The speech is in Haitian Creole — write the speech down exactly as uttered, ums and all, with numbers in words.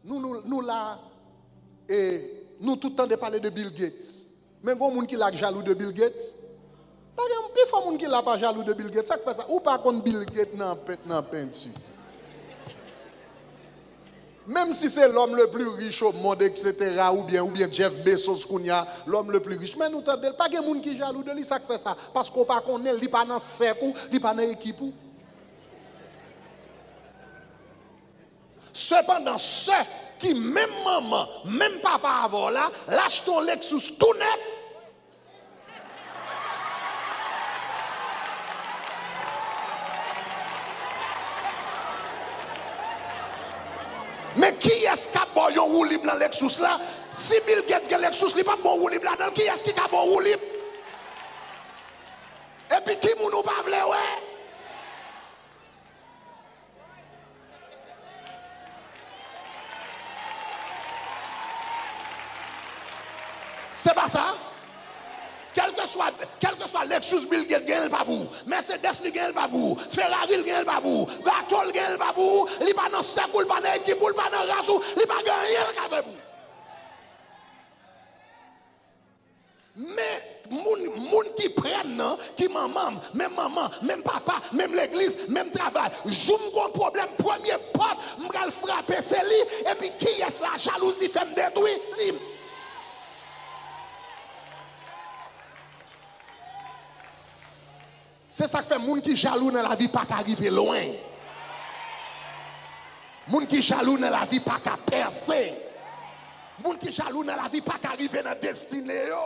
Nou, nou, nou la, e nou tout tande pale de Bill Gates. Men gon moun ki la k jalou de Bill Gates? Pa gen pifò moun ki la pa jalou de Bill Gates. Sa k fè sa? Ou pa konn Bill Gates nan pent, nan penti. Menm si se l'homme le plus riche au monde, et cetera, oubyen, oubyen Jeff Bezos kounye a, l'homme le plus riche, men nou tande l, pa gen moun ki jalou de li. Sa k fè sa? Paske w pa konnen l, li pa nan sèk ou, li pa nan ekip ou. Sepandan, sè ki menm manman, menm papa avè w la, l achte yon Lexus tou nèf. Men kiyès k ap ba w yon woulib nan Lexus la? Si Bill Gates gen Lexus, li p ap ba w woulib ladan l. Kiyès ki ka ba w woulib? Epi ki moun ou pa vle wè? Se pa sa? Kèlkeswa, kèlkeswa Lexus Bill Gates genyen, l pa pou ou. Mercedes li genyen, l pa pou ou. Ferrari l genyen, l pa pou ou. Bato l genyen, l pa pou ou. Li pa nan sèk ou, li pa nan ekip ou, li pa nan ras ou, li pa gen anyen l ka fè pou ou. Men moun, moun ki prè m nan, ki manman m, menm manman, menm papa, menm legliz, menm travay. Jou m gon pwoblèm, premye pòt m pral frape se li, epi kiyès la jalouzi fè m detwi li. Se sa k fè moun ki jalou nan lavi pa ka rive lwen. Moun ki jalou nan lavi pa ka pèse. Moun ki jalou nan lavi pa ka rive nan destine yo.